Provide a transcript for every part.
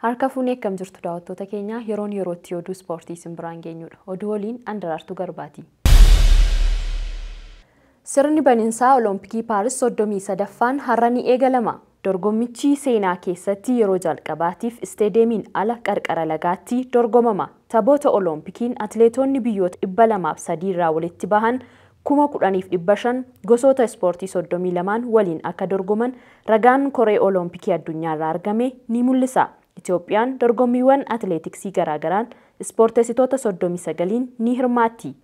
Harka fuunee akkam jirtu daawwattoota keenya yeroon yerootti oduu ispoortii isin biraan geenyudha. Oduu waliin Andaraartuu Garbaati. Sirni baniinsaa Olompikii Paaris 33ffaan har'a ni eegalama. Dorgommichi seenaa keessatti yeroo jalqabaatiif isteediyeemiin ala qarqara lagaatti dorgomama. Taphoota Olompikiin atileetonni biyyoota 203 irraa walitti bahan 10,500 gosoota ispoortii 32 waliin akka dorgoman ragaan koree Olompikii addunyaarraa argame ni mul'isa. Itoophiyaan dorgommiiwwan atileetiksii garaagaraan ispoorteessitoota 39 ni hirmaatti.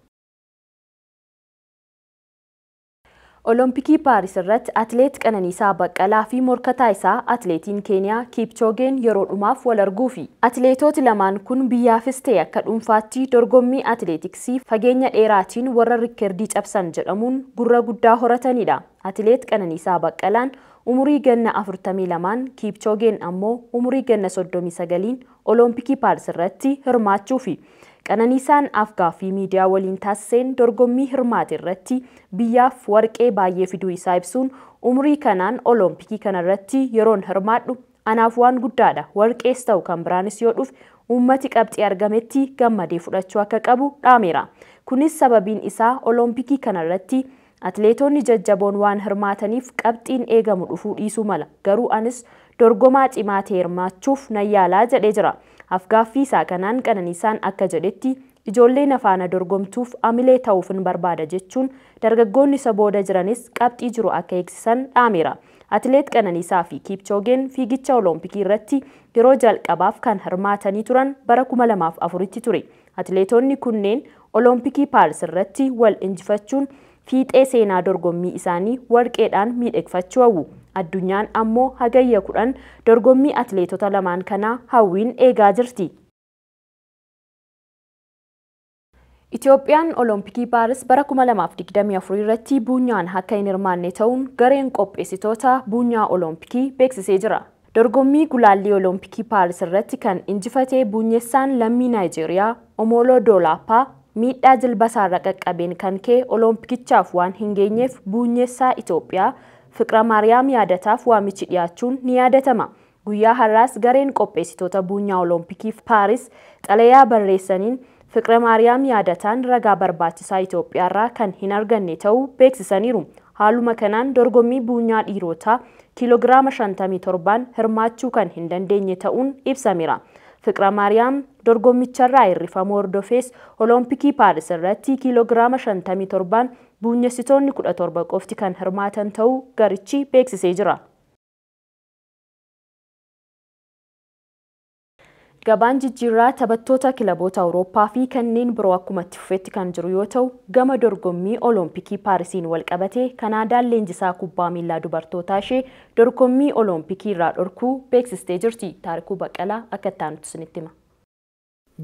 Olompikii Paaris irratti atileet Qananiisaa Baqqalaa fi morkataa isaa atileetiin Keeniyaa Kiipchoogeen yeroo dhumaaf wal arguufi. Atileetoti lamaan kun biyyaafis ta'e akka dhuunfaatti dorgommii atileetiksii fageenya dheeraatiin warra riikardii cabsan jedhamuun gurra guddaa horatanidha. Atileet Qananiisaa Baqqalaan umurii ganna 42 Kiipchoogeen ammoo umurii ganna 39 Olompikii Paaris irratti hirmaachuufi. Qananiisaan afgaaffii miidiyaa waliin taasiseen dorgommii hirmaate irratti biyyaaf warqee baay'ee fiduu isaa ibsuun umurii kanaan Olompikii kanarratti yeroon hirmaadhu anaaf waan guddaadha. Warqees ta'u kan biraanis yoo dhufe uummati qabxii argametti gammadee fudhachuu akka qabu dhaameera. Kunis sababiin isaa Olompikii kanarratti atileetonni jajjaboon waan hirmaataniif qabxiin eegamu dhufuu dhiisuu mala. Garuu anis dorgomaa cimaa ta'e hirmaachuuf nan yaalaa jedhee jira. Afgaaffii isaa kanaan Qananiisaan akka jedhetti ijoollee nafaana dorgomtuuf amilee ta'uuf hin barbaada jechuun dargaggoonni isa booda jiranis qabxii jiru akka eegsisan dhaameera. Atileet Qananiisaa fi Kiipchoogeen fiigicha Olompikii irratti yeroo jalqabaaf kan hirmaatanii turan bara 2004tti ture. Atileetonni kunneen Olompikii Paaris irratti wal injifachuun fiixee seenaa dorgommii isaanii warqeedhaan miidhagfachuu hawwu. Addunyaan ammoo hagayya 10 dorgommii atileetota lamaan kanaa hawwiin eegaa jirti. Itoophiyaan Olompikii Paaris bara 2024 irratti buunyaan akka hin hirmaanne ta'uun gareen qopheessitoota buunyaa Olompikii beeksisee jira. Dorgommii gulaallii Olompikii Paaris irratti kan injifatee buunyessaan lammii Naayijeeriyaa Omoloo Doolaappaa miidhaa jilba isaarra qaqqabeen kan ka'e Olompikichaaf waan hin geenyeef buunyessaa Itoophiyaa Fiqira Maariyaam Yaadataaf waamichi dhiyaachuun ni yaadatama. Guyyaa har'aas gareen qopheessitoota buunyaa Olompikii Paaris xalayaa barreessaniin Fiqira Maariyaam Yaadataan ragaa barbaachisaa Itoophiyaarraa kan hin arganne ta'uu beeksisaniiru. Haaluma kanaan dorgommii buunyaa dhiirotaa kiiloogiraama 57 hirmaachuu kan hin dandeenye ta'uun ibsameera. Fiqira Maariyaam dorgommicharraa hirrifamuu hordofees Olompikii Paaris irratti kiiloogiraama 57 buunyessitoonni 17 qofti kan hirmaatan ta'uu garichi beeksisee jira. Gabaan jijjiirraa taphattoota kilaboota Awurooppaa fi kanneen biroo akkuma itti fufetti kan jiru yoo ta'u, gama dorgommii Olompikii Paarisiin walqabatee Kanaadaan leenjisaa kubbaa miillaa dubartootaa ishee dorgommii Olompikii irraa dhorkuu beeksistee jirti. Taarikuu Baqqalaa akka itti aanutti isinitti hima.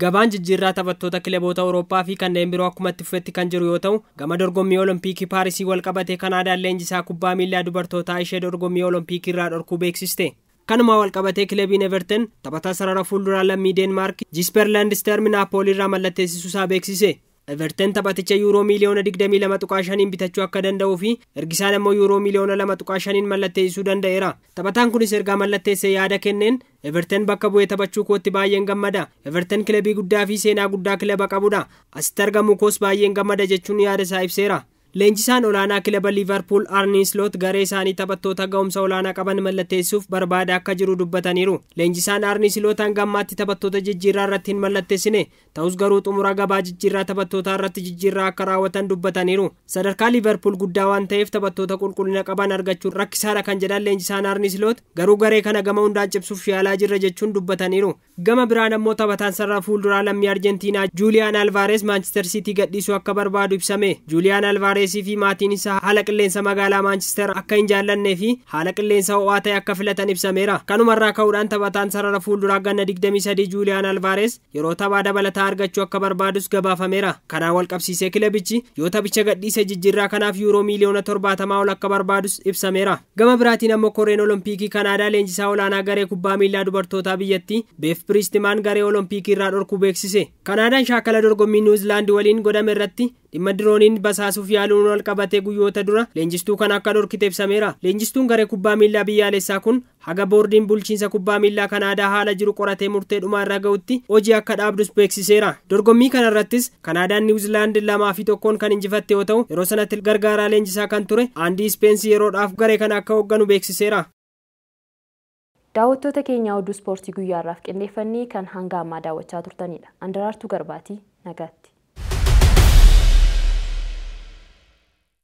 Gabaan jijjiirraa taphattoota kilaboota Awurooppaa fi kanneen biroo akkuma itti fufetti kan jiru yoo ta'u, gama dorgommii Olompikii Paarisii walqabatee Kanaadaan leenjisaa kubbaa miillaa dubartootaa ishee dorgommii Olompikii irraa dhorkuu beeksiste. Kanuma walqabatee kilabiin Everton taphataa sarara fuulduraa lammii Deenmaark Jisper Landsterm Naapoolii irraa mallatteessisuu isaa beeksise. Everton taphaticha yuuroo miiliyoona 22.5 bitachuu akka danda'uu fi ergisaan ammoo yuuroo miiliyoona 2.5 mallatteessisuu danda'eera. Taphataan kunis ergaa mallatteessee yaada kenneen Everton bakka bu'ee taphachuu kootti baay'een gammada. Everton kilabii guddaa fi seenaa guddaa kilaba qabudha. Asitti argamu koos baay'een gammada jechuun yaada isaa ibseera. Leenjisaan olaanaa kilaba Liverpool Arne Slot garee isaanii taphattoota ga'umsa olaanaa qaban mallatteessuuf barbaada akka jiru dubbataniiru. Leenjisaan Arne Slot hanga ammaatti taphattoota jijjiirraa irratti hin mallatteessine, ta'us garuu xumura gabaa jijjiirraa taphattootaa irratti jijjiirraa akka raawwatan dubbataniiru. Sadarkaa Liverpool guddaa waan ta'eef taphattoota qulqullina qaban argachuun rakkisaadha kan jedhan leenjisaan Arne Slot garuu garee kana gama hundaan cimsuuf yaalaa jirra jechuun dubbataniiru. Gama biraan ammoo taphataan sarara fuulduraa lammii Arjentiinaa Juuliyaan Alvaares Maanchister Siitii gadhiisuu akka barbaadu ibsame. Juuliyaan Alvaares fi maatiin isaa haala qilleensa magaalaa Maanchister akka hin jaallannee fi haala qilleensa ho'aa ta'e akka filatan ibsameera. Kanumarraa ka'uudhaan taphataan sarara fuulduraa ganna 23 Juuliyaan Alvaares yeroo taphaa dabalataa argachuu akka barbaadus gabaafameera. Kanaan wal qabsiisee kilabichi yoo taphicha gadhiise jijjiirraa kanaaf yuuroo miiliyoona 70 ol akka barbaadus ibsameera. Gama biraatiin ammoo koreen Olompikii Kanaadaa leenjisaa olaanaa garee kubbaa miillaa dubartootaa biyyattii Beef Piriistimaan garee Olompikii irraa dhorkuu beeksise. Kanaadaan shaakala dorgommii Niwuzilaand waliin godhame irratti dhimma dirooniin basaasuuf yaaluun wal qabatee guyyoota dura leenjistuu kana akka dhorkite ibsameera. Leenjistuun garee kubbaa miillaa biyyaalessaa kun haga boordiin bulchiinsa kubbaa miillaa Kanaadaa haala jiru qoratee murtee dhumaa irra ga'utti hojii akka dhaabdus beeksiseera. Dorgommii kana irrattis Kanaadaan Niwuzilaand 2-1 kan injifatte yoo ta'u, yeroo sanatti gargaaraa leenjisaa kan ture Aandii Ispeensi yeroodhaaf garee kana akka hoogganu beeksiseera. Daawwattoota keenya, oduu ispoortii guyyaarraaf qindeeffannee kan hanga ammaa daawwachaa turtanidha. Andaraartuu Garbaatii, nagaatti.